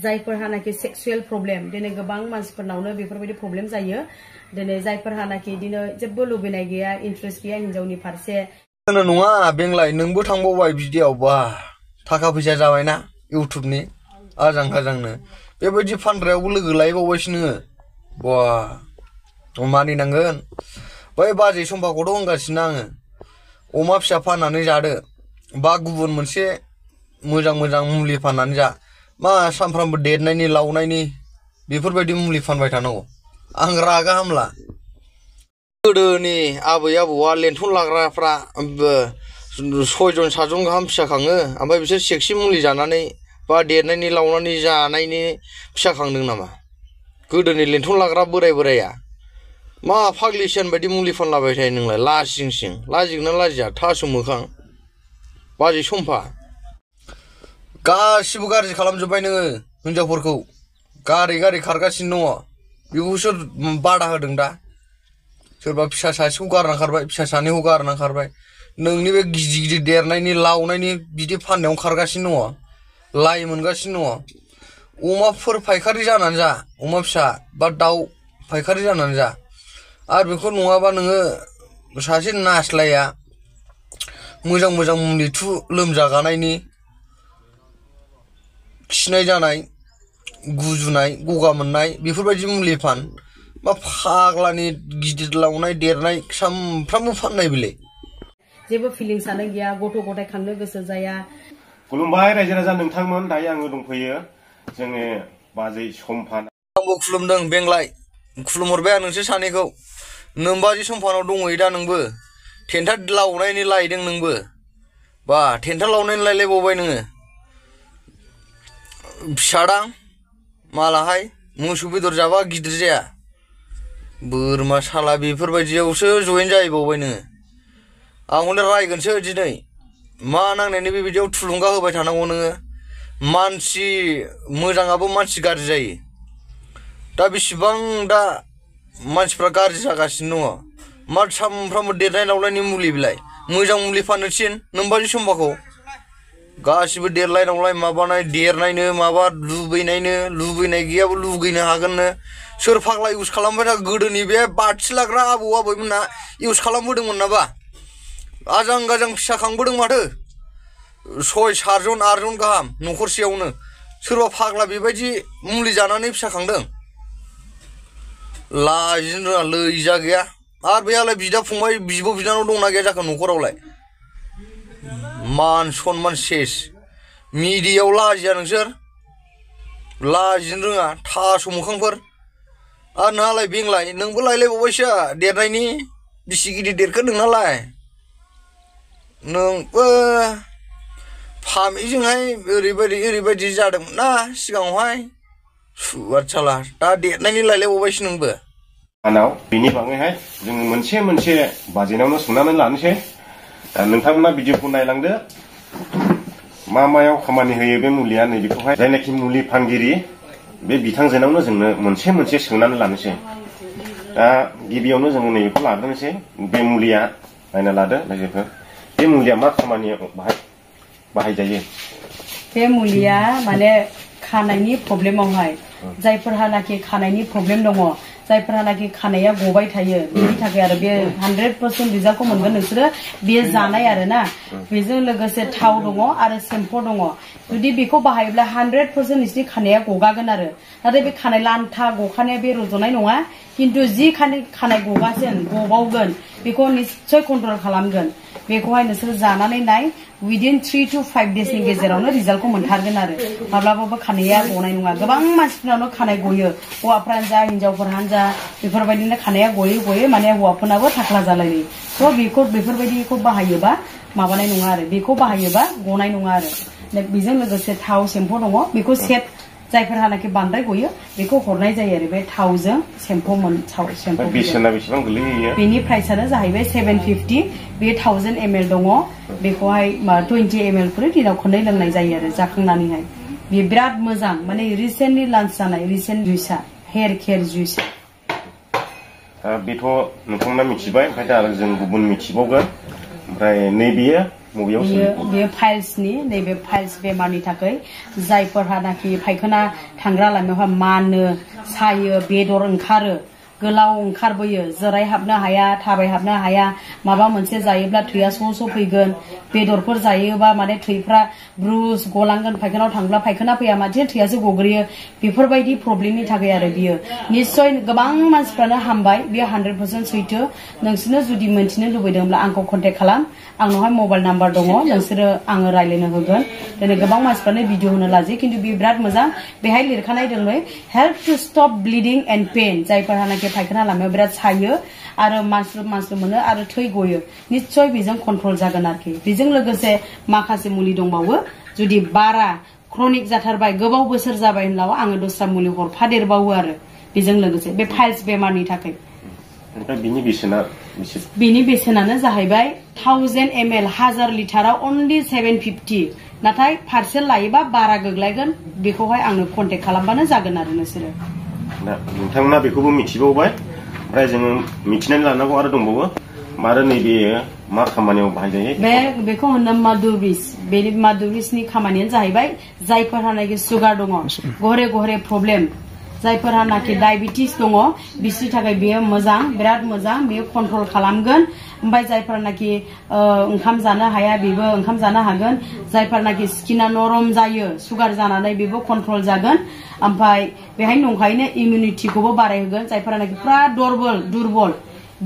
जायफोरहानाखि सेक्सुएल problem दिनै गोबां मानसिफोरनावनो बेफोरबायदि प्रब्लेम जायो दिनै जायफोरहानाखि दिनै जेबो लुबैनाय गैया इन्ट्रेस्ट गैया हिनजावनि फारसे नङा बेंलाय नोंबो थांबावबाय बिदियाव बा थाखा फैसा जाबायना इउटुबनि आजां गाजांनो बेबायदि फानग्रायावबो लोगो लायबावबायसो नोङो बा मानिनांगोन बै बाजै सम्फाखौथ' होनगासिनो आङो अमा फिसा फाननानै जादो बा गुबुन मोनसे मोजां मोजां मुलि फाननानै जा मा सानफ्रामबो देरनायनि लावनायनि बेफोरबायदि मुलि फानबाय थानांगौ आं रागा हामला गोदोनि आबै आबौआ लेन्थन लाग्राफ्रा 6 जन 7 जन गाहाम फिसा खाङो ओमफ्राय बिसोर सेक्सि मुलि जानानै बा देरनायनि लावनायनि जानायनि फिसा खांदों नामा गोदोनि लेन्थन लाग्रा बोराय बोराया मा फाग्लिसियान बायदि मुलि फानलाबाय थायो नोंलाय लाजिंसिं लाजिगोना लाजिया थास' मोखां बाजै सम्फा गासिबो गाज्रि खालामजोब्बाय नोङो हिनजावफोरखौ गारै गारै खारगासिनो दङ बेखौ सोर बादा होदों दा सोरबा फिसा सासेखौ गारना खारबाय फिसा सानैखौ गारना खारबाय नोंनि बे गिदिर गिदिर देरनायनि लावनायनि बिदि फाननायाव खारगासिनो दङ लाइ मोनगासिनो दङ अमाफोर फायखारि जानानै जा अमा फिसा बा दाउ फायखारि जानानै जा आरो बेखौ नङाबा नोङो सासे नास्लाया मोजां मोजां मुलि लोमजागानायनि खिनाय जानाय गुजुनाय गगा मोननाय बेफोरबायदि मुलि फान मा फाग्लानि गिदिर लावनाय देरनाय सामफ्रामबो फाननाय बिलाय जेबो फिलिंसानो गैया गथ' गथाय खांनो गोसो जाया खुलुमबाय रायजो राजा नोंथांमोन दायो आङो दंफैयो जोङो बाजै सम्फा आंबो खुलुमदों बेंलाय खुलुमहरबाय आं नोंसोर सानैखौ नोमबाजै सम्फानाव दंहैयो दा नोंबो थेन्था लावनायनि लायदों नोंबो बा थेन्था लावनायनि लायलायबावबाय नोङो फिसादां मालाहाय मोसौ बेदर जाबा गिदिर जाया बोरमा साला बेफोरबायदियावसो जयेन जाहैबावबाय नोङो आं हले रायगोनसो दिनै मा नांनायनि बेबायदियाव थुलुंगा होबाय थानांगौ नोङो मानसि मोजाङाबो मानसि गाज्रि जायो दा बेसेबां दा मानसिफ्रा गाज्रि जागासिनो दङ मा सामफ्रामबो देरनाय लावनायनि मुलि बिलाय मोजां मुलि फाननो थिन नोमबाजै सम्फाखौ गासिबो देरलाय लावलाय माबानाय देरनायनो माबा लुबैनाय गैयाबो लुगैनो हागोननो सोर फाग्ला इउज खालामबाय था गोदोनि बे बाथि लाग्रा आबौ आबैमोनना इउज खालामबोदोंमोन नाबा आजां गाजां फिसा खांबोदों माथो 6 7 जन 8 जन गाहाम न'खरसेयावनो सोरबा फाग्ला बेबायदि मुलि जानानै फिसा खांदों लाजिनो रोङा लैजा गैया आरो बेयालाय बिदा फंबाय बिब' बिनानाव दंना गैया जाखो न'खरावलाय मान सनमान सेस मिडियायाव लाजिया नोंसोर लाजिनो रोङा थास' मोखांफोर आरो नोंहालाय बेंलाय नोंबो लायलायबावबायसो देरनायनि बिसि गिदिर देरखो नोंनालाय नोंबो फामिजोंहाय ओरैबायदि जादोंमोन ना सिगाङावहाय सुवारसाला दा देरनायनि लायलायबावबायसो नोंबो आनाव बिनि बागैहाय जोङो मोनसे बाजेनावनो सोंनानै लानोसै नोंथांमोना भिडिअखौ नायलांदो मा मायाव खामानि होयो बे मुलिया नैबेखौहाय जायनाखि मुलि फानगिरि बे बिथांजोनावनो जोंनो मोनसे सोंनानै लानोसै दा गिबियावनो जोङो नैबेखौ लाग्रोनोसै बे मुलिया नायना लादो रायजोफोर बे मुलिया मा खामानियाव बाहायजायो बे मुलिया माने खानायनि प्रब्लेमावहाय जायफोरहानाखि खानायनि प्रब्लेम दङ जायफोरहानाखि खानाया गबाय थायो बेनि थाखाय आरो बे 100% रिजाल्टखौ मोनगोन नोंसोरो बे जानाय आरो ना बेजों लोगोसे थाव दङ आरो सेम्पु दङ जुदि बेखौ बाहायोब्ला 100% नोंसोरनि खानाया गगागोन आरो नाथाय बे खानाय लान्था गखानाया बे रज'नाय नङा किन्तु जि खानाय गगासिन गबावगोन बेखौ निश्चय कन्ट्रल खालामगोन बेखौहाय नोंसोर जानानै नाय within 3 to 5 daysनि गेजेरावनो रिजाल्टखौ मोनथारगोन आरो माब्लाबाबो खानाया गनाय नङा गोबां मानसिफोरनावनो खानाय गयो हौवाफ्रानो जा हिनजावफोरानो जा बेफोरबायदिनो खानाया गयो माने हौवाफोरनाबो थाख्ला जालायो थ' बेफोरबायदिखौ बाहायोबा माबानाय नङा आरो बेखौ बाहायोबा गनाय नङा आरो बेजों लोगोसे थाव सेम्पु दङ बेखौ सेट जायफोरहानाखि बांद्राय गयो बेखौ हरनाय जायो आरो बे थावजों सेम्पु बेसेना बेसेबां गोलैयो बेनि प्राइसआनो जाहैबाय 750 बे 1000 ml दङ बेखौहाय 20 ml फोर दिनाव खननै लोंनाय जायो आरो जाखांनानैहाय बे बिराद मोजां माने रिसेन्टलि लन्च जानाय रिसेन्ट जुइसा हेयार केयार जुइसा बेथ' नोंथांमोना मिथिबाय ओमफ्राय दा जों गुबुन मिथिबावगोन ओमफ्राय नैबेयो मबेयाव बेयो फाइल्सनि नैबे फाइल्स बेमारनि थाखाय जायफोरहानाखि फायखाना थांग्रा लामायावहा मानो सायो बेदर ओंखारो गोलाव ओंखारबोयो जिराय हाबनो हाया थाबाय हाबनो हाया माबा मोनसे जायोब्ला थैया स' फैगोन बेदरफोर जायोबा माने थैफ्रा ब्रुस गलांगोन फायखानाव थांब्ला फायखाना फैया माथे थैयासो गग्रोयो बेफोरबायदि प्रब्लेमनि थाखाय आरो बियो निश्चय गोबां मानसिफ्रानो हामबाय बियो 100% सैथो नोंसोरनो जुदि मोनथिनो लुबैदोंब्ला आंखौ कन्टेक्ट खालाम आंनावहाय मबाइल नाम्बार दङ नोंसोरो आङो रायलायनो होगोन दिनै गोबां मानसिफ्रानो भिडिअ होनो लाजियो खिन्थु बियो बिराद मोजां बेहाय लिरखानाय दङ help to stop bleeding and pain जायफोरहानाखि फायखाना लामायाव बिराद सायो आरो मानस्लु मोनो आरो थै गयो निश्चय बेजों कन्ट्रल जागोन आरोखि बेजों लोगोसे माखासे मुलि दंबावो जुदि बारा क्रनिक जाथारबाय गोबाव बोसोर जाबाय होनब्ला आङो दस्रा मुलि हरफादेरबावो आरो बेजों लोगोसे बे फाइल्स बेमारनि थाखाय बिनि बेसेनानो जाहैबाय 1000 ml 1000 लिटाराव only 750 नाथाय पार्सेल लायोबा बारा गोग्लैगोन बेखौहाय आंनो कन्टेक्ट खालामबानो जागोन आरो नोंसोरो नोंथांमोना बेखौबो मिथिबावबाय ओमफ्राय जोङो मिथिनानै लानांगौ आरो दंबावो आरो नैबे मा खामानियाव बाहायजायो बेखौ होनो मादुरिस बे मादुरिसनि खामानियानो जाहैबाय जायफोरहानाखि सुगार दङ गहरे प्रब्लेम जायफोरहानाखि डायबिटिस दङ बिसोरनि थाखाय बेयो मोजां बिराद मोजां बेयो कन्ट्रल खालामगोन ओमफ्राय जायफोरनाखि ओंखाम जानो हाया बेबो ओंखाम जानो हागोन जायफोरनाखि स्किना नरम जायो सुगार जानानै बेबो कन्ट्रल जागोन ओमफ्राय बेहाय नंखायनो इमिउनिटिखौबो बारायहोगोन जायफोरनाखि पुरा दुरबल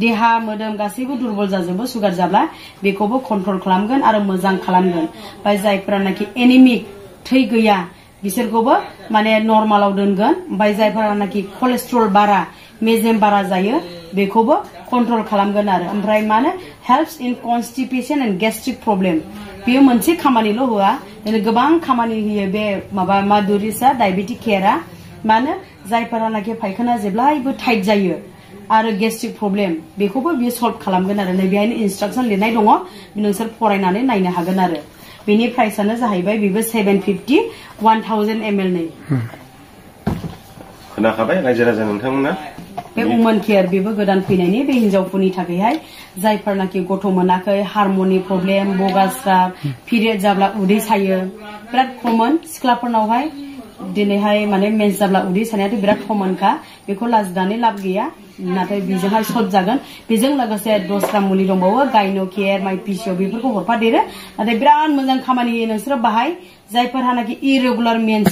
देहा मोदोम गासैबो दुरबल जाजोबो सुगार जाब्ला बेखौबो कन्ट्रल खालामगोन आरो मोजां खालामगोन ओमफ्राय जायफोरनाखि एनिमिक थै गैया बिसोरखौबो माने नर्मालाव दोनगोन ओमफ्राय जायफोरनाखि कलेस्ट्रल बारा मेजेम बारा जायो बेखौबो कन्ट्रल खालामगोन आरो ओमफ्राय माने helps in constipation and gastric problem बेयो मोनसे खामानिल' होआ गोबां खामानि होयो बे माबा मादुरिसआ डायबेटिक केयारा माने जायफोरनाखि फायखाना जेब्लायबो टाइट जायो आरो गेस्ट्रिक प्रब्लेम बेखौबो बियो सल्भ खालामगोन आरो नैबेहायनो इन्सट्राक्सन लिरनाय दङ नोंसोर फरायनानै नायनो हागोन आरो बेनि प्राइसआनो जाहैबाय बेबो 750 1000 ml नै खोनाखाबाय रायजो राजा नोंथांमोना बे वुमेन केयार बेबो गोदान फैनायनि बे हिनजावफोरनि थाखायहाय जायफोरनाखि गथ' मोनाखै हार्मोननि प्रब्लेम बगास्रा पिरियड जाब्ला उदै सायो बिराद कमन सिख्लाफोरनावहाय दिनैहाय माने मेन्स जाब्ला उदै सानायाथ' बिराद कमनखा बेखौ लाजिनानै लाब गैया नाथाय बेजोंहाय सल्भ जागोन बेजों लोगोसे दस्रा मुलि दंबावो गायनो केयार माइ पिसिअ बेफोरखौ हरफादेरो नाथाय बिराद मोजां खामानि होयो नोंसोरो बाहाय जायफोरहानाखि इरेगुलार मेन्स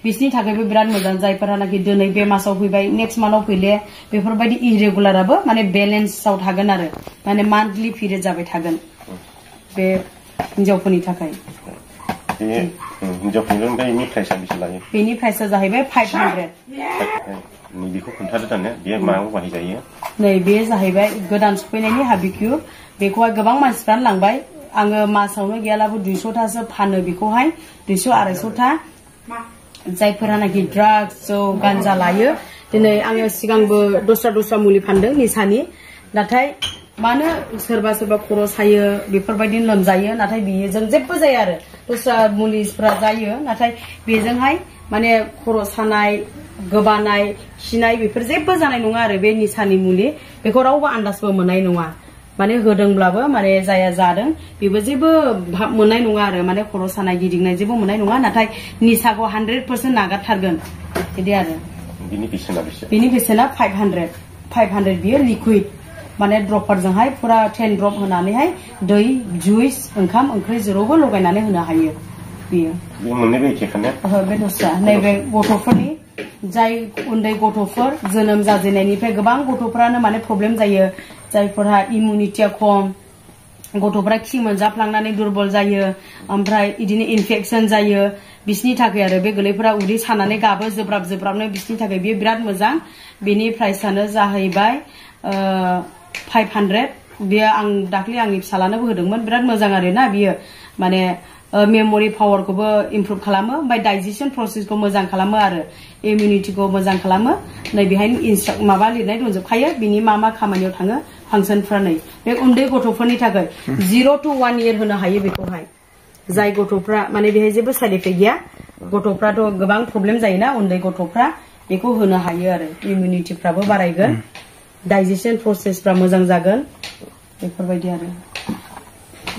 बिसोरनि थाखायबो बिराद मोजां जायफोरहानाखि दिनै बे मासाव फैबाय नेक्स्ट मान्थआव फैले बेफोरबायदि इरेगुलाराबो माने बेलेन्सआव थागोन आरो माने मान्थलि पिरियड जाबाय थागोन बे हिनजावफोरनि थाखाय बेनि प्राइसआ जाहैबाय 500 बेखौ खोन्थादो दानो बेयो मायाव बाहायजायो नै बे जाहैबाय गोदान सफैनायनि हाबिक्यु बेखौहाय गोबां मानसिफ्रानो लांबाय आङो मासावनो गैयालाबो 200थासो फानो बेखौहाय 200-250 था जायफोरानाखि ड्राग्स जौ गान्जा लायो दिनै आङो सिगांबो दस्रा मुलि फानदों निसानि नाथाय मानो सोरबा खर' सायो बेफोरबायदि लोमजायो नाथाय बेजों जेबो जाया आरो दस्रा मुलिफोरा जायो नाथाय बेजोंहाय माने खर' सानाय गोबानाय खिनाय बेफोर जेबो जानाय नङा आरो बे निसानि मुलि बेखौ रावबो आन्दाजबो मोननाय नङा माने होदोंब्लाबो माने जाया जादों बेबो जेबो मोननाय नङा आरो माने खर' सानाय गिदिंनाय जेबो मोननाय नङा नाथाय निसाखौ 100% नागारथारगोन बिदि आरो बिनि बेसेना 500 बियो लिकुइड माने ड्रपफोरजोंहाय पुरा 10 ड्रप होनानैहाय दै जुइस ओंखाम ओंख्रि जेरावबो लगायनानै होनो हायो बियो बे दस्रा नैबे गथ'फोरनि जाय उन्दै गथ'फोर जोनोम जाजेननायनिफ्राय गोबां गथ'फोरानो माने प्रब्लेम जायो जायफोरहा इम्युनिटिया खम गथ'फोरा खि मोनजाफ्लांनानै दुरबल जायो ओमफ्राय इदिनो इनफेक्शन जायो बिसोरनि थाखाय आरो बे गोलैफोरा उदै सानानै गाबो जोब्राबनो बिसोरनि थाखाय बियो बिराद मोजां बेनि प्राइसआनो जाहैबाय 500 बियो आं दाख्लै आंनि फिसालानोबो होदोंमोन बिराद मोजां आरोना बियो माने मेमोरि पावारखौबो इमप्रुभ खालामो ओमफ्राय डाइजेशन प्रसेसखौ मोजां खालामो आरो इम्युनिटिखौ मोजां खालामो नै बेहायनो माबा लिरनाय दंजोबखायो बिनि मा खामानियाव थाङो फांसनफ्रा नै बे उन्दै गथ'फोरनि थाखाय 0 to 1 year होनो हायो बेखौहाय जाय गथ'फ्रा माने बेहाय जेबो साइड इफेक्ट गैया गथ'फ्राथ' गोबां प्रब्लेम जायोना उन्दै गथ'फ्रा बेखौ होनो हायो आरो इम्युनिटिफ्राबो बारायगोन डाइजेशन प्रसेसफ्रा मोजां जागोन बेफोरबायदि आरो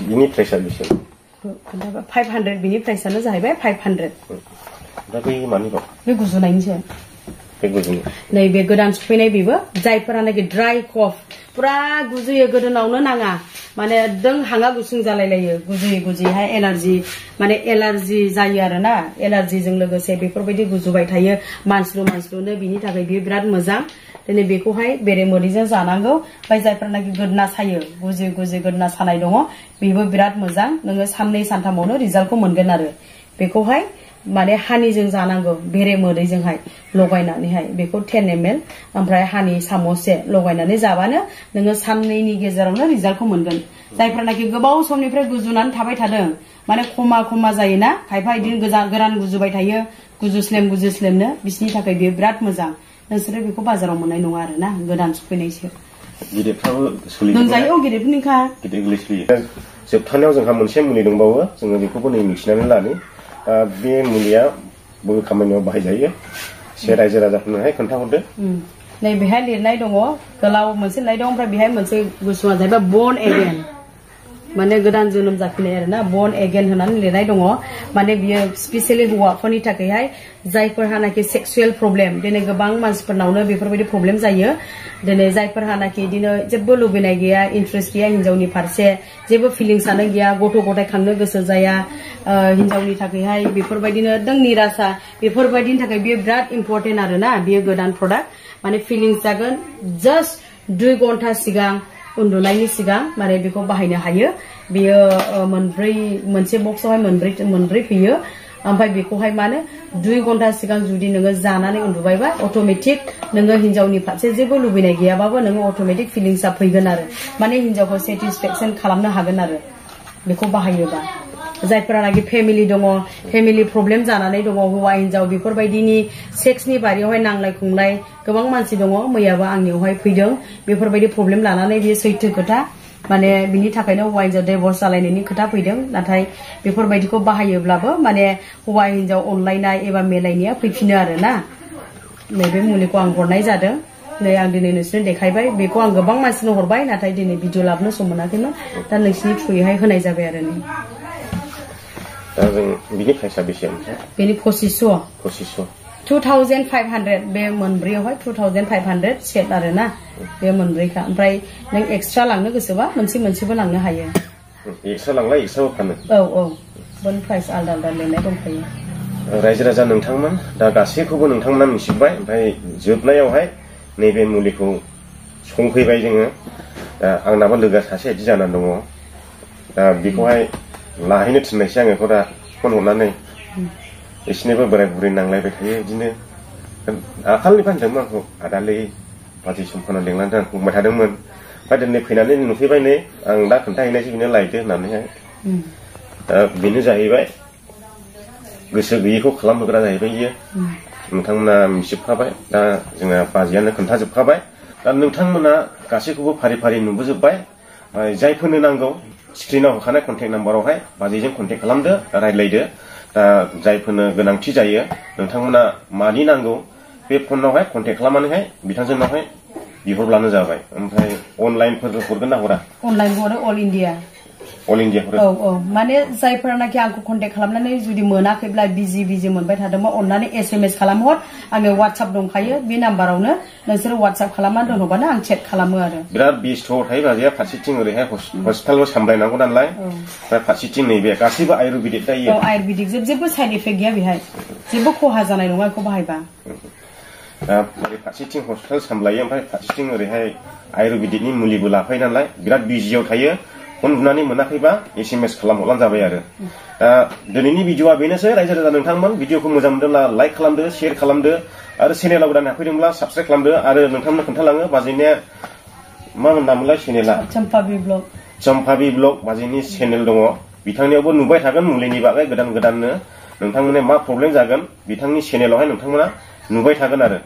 बिनि प्राइसआ बेसे 500 बिनि प्राइसआनो जाहैबाय 500 दा बै मानिबाव बे गुजुनायनिसो बे गुजुनाय नैबे गोदान सफैनाय बेबो जायफोरानाखि ड्राई कफ पुरा गुजुयो गोदोनावनो नाङा माने एकदम हाङा गुसुं जालायलायो गुजुयैहाय एलार्जि माने एलार्जि जायो आरोना एलार्जिजों लोगोसे बेफोरबायदि गुजुबाय थायो मानस्लुनो बिनि थाखाय बियो बिराद मोजां दिनै बेखौहाय बेरे मोदैजों जानांगौ ओमफ्राय जायफोरनाखि गोदना सायो गुजि गोदना सानाय दङ बेबो बिराद मोजां नोङो साननै सानथामावनो रिजाल्टखौ मोनगोन आरो बेखौहाय माने हानिजों जानांगौ बेरे मोदैजोंहाय लगायनानैहाय बेखौ 10 ml ओमफ्राय हानि सामससे लगायनानै जाबानो नोङो साननैनि गेजेरावनो रिजाल्टखौ मोनगोन जायफोरनाखि गोबाव समनिफ्राय गुजुनानै थाबाय थादों माने खमा जायोना खायफा इदिनो गोरान गुजुबाय थायो गुजुस्लेमनो बिसिनि थाखाय बेयो बिराद मोजां नोंसोरो बेखौ बाजाराव मोननाय नङा आरोना गोदान सफैनायसो गिदिरफ्राबो सोलियो लोंजायो गिदिरफोरनिखा गिदिर सोलियो जोबथानायाव जोंहा मोनसे मुलि दंबावो जोङो बेखौबो नै मिथिनानै लानि बे मुलिया बबे खामानियाव बाहायजायो से रायजो राजाफोरनोहाय खोन्थाहरदो नै बेहाय लिरनाय दङ गोलाव मोनसे लिरनाय दं ओमफ्राय बेहाय मोनसे गुसुङा जाहैबाय born again माने गोदान जोनोम जाफिननाय आरोना born again होननानै लिरनाय दङ माने बियो स्पेसियली हौवाफोरनि थाखायहाय जायफोरहानाखि सेक्सुएल प्रब्लेम दिनै गोबां मानसिफोरनावनो बेफोरबायदि प्रब्लेम जायो दिनै जायफोरहानाखि बिदिनो जेबो लुबैनाय गैया इन्ट्रेस्ट गैया हिनजावनि फारसे जेबो फिलिंसानो गैया गथ' गथाय खांनो गोसो जाया हिनजावनि थाखायहाय बेफोरबायदिनो एकदम निराशा बेफोरबायदिनि थाखाय बियो बिराद इम्परटेन्ट आरोना बियो गोदान प्रडाक्ट माने फिलिंस जागोन जास्ट 2 घन्टा सिगां उन्दुनायनि सिगां माने बेखौ बाहायनो हायो बेयो मोनसे बक्सआवहाय मोनब्रै फैयो ओमफ्राय बेखौहाय माने 2 घन्टा सिगां जुदि नोङो जानानै उन्दुबायबा अटोमेटिक नोङो हिनजावनि फारसे जेबो लुबैनाय गैयाबाबो नोङो अटोमेटिक फिलिंसआ फैगोन आरो माने हिनजावखौ सेटिसफेक्सन खालामनो हागोन आरो बेखौ बाहायोबा जायफोरानाखि फेमिलि दङ फेमिलि प्रब्लेम जानानै दङ हौवा हिनजाव बेफोरबायदिनि सेक्सनि बारियावहाय नांलाय खुंलाय गोबां मानसि दङ मैयाबो आंनियावहाय फैदों बेफोरबायदि प्रब्लेम लानानै बेयो सैथो खोथा माने बिनि थाखायनो हौवा हिनजाव डिवोर्स जालायनायनि खोथा फैदों नाथाय बेफोरबायदिखौ बाहायोब्लाबो माने हौवा हिनजाव अनलायनाय एबा मेलायनाया फैफिनो आरोना नैबे मुलिखौ आं हरनाय जादों नै आं दिनै नोंसोरनो देखायबाय बेखौ आं गोबां मानसिनो हरबाय नाथाय दिनै भिडिअ लाबोनो सम मोनाखैमोन दा नोंसिनि थ्रुयैहाय होनाय जाबाय आरो नै दा जों बिनि प्राइसआ बेसे बेनि 2500 2500 बे मोनब्रैयावहाय 2500 सेट आरोना बे मोनब्रैखा ओमफ्राय नों एक्सट्रा लांनो गोसोबा मोनसेबो लांनो हायो एक्सट्रा लांलाय एक्सट्राबो फानो औ बन प्राइस आलदा लिरनाय दंखायो रायजो राजा नोंथांमोन दा गासैखौबो नोंथांमोना मिथिबाय ओमफ्राय जोबनायावहाय नैबे मुलिखौ संफैबाय जोङो दा आंनाबो लोगो सासे बिदि जानानै दङ दा बेखौहाय लाहैनो थिननायसै आङो दा फन हरनानै एसेनोबो बोराय बुरै नांलायबाय थायो बिदिनो आखालनिफ्राय होनदोंमोन आंखौ आदालै बाजै समफोराव लेंलांदों आं बुंबाय थादोंमोन ओमफ्राय दिनै फैनानै नुफैबाय नै आं दा खोन्थाहैनायसै बेनो लायदो होननानैहाय दा बेनो जाहैबाय गोसो गैयैखौ खालामहोग्रा जाहैबाय बियो नोंथांमोना मिथिजोबखाबाय दा जोंना बाजैयानो खोन्थाजोबखाबाय दा नोंथांमोना गासैखौबो फारि फारि नुबोजोबबाय जायफोरनो नांगौ स्क्रिनाव होखानाय कन्टेक्ट नाम्बारावहाय बाजैजों कन्टेक्ट खालामदो रायज्लायदो दा जायफोरनो गोनांथि जायो नोंथांमोना मानि नांगौ बे फनावहाय कन्टेक्ट खालामनानैहाय बिथांजोनावहाय बिहरब्लानो जाबाय ओमफ्राय अनलाइनफोर हरगोन ना हरा अनलाइन हरो अल इन्डिया हरो औ माने जायफोरानाखि आंखौ कन्टेक्ट खालामनानै जुदि मोनाखैब्ला बिजि मोनबाय थादोंबा अननानै SMS खालामहर आङो WhatsApp दंखायो बे नाम्बारावनो नोंसोर WhatsApp खालामनानै दोनहरबानो आं चेक खालामो आरो बिराद बेस्थ'आव थायो बाजैया फारसेथिं ओरैहाय हस्पिटालबो सामलायनांगौ नालाय फारसेथिं नैबे गासैबो आयुर्वेदिक जायो आयुर्वेदिक जेबो साइड इफेक्ट गैया बेहाय जेबो खहा जानाय नङा बेखौ बाहायबा फारसेथिं हस्पिटाल सामलायो ओमफ्राय फारसेथिं ओरैहाय आयुर्वेदिकनि मुलिबो लाफायो नालाय बिराद बिजियाव थायो फन बुनानै मोनाखैबा SMS खालामहरब्लानो जाबाय आरो दा दिनैनि भिडिअआ बेनोसै रायजो राजा नोंथांमोन भिडिअखौ मोजां मोनदोंब्ला लाइक खालामदो शेयार खालामदो आरो चेनेलाव गोदान हाबफैदोंब्ला साबस्क्राइब खालामदो आरो नोंथांमोननो खोन्थालाङो बाजैनिया मा होननामोनलाय चेनेला चम्पाबि ब्लग बाजैनि चेनेल दङ बिथांनियावबो नुबाय थागोन मुलिनि बागै गोदान गोदाननो नोंथांमोननो मा प्रब्लेम जागोन बिथांनि चेनेलावहाय नोंथांमोना नुबाय थागोन आरो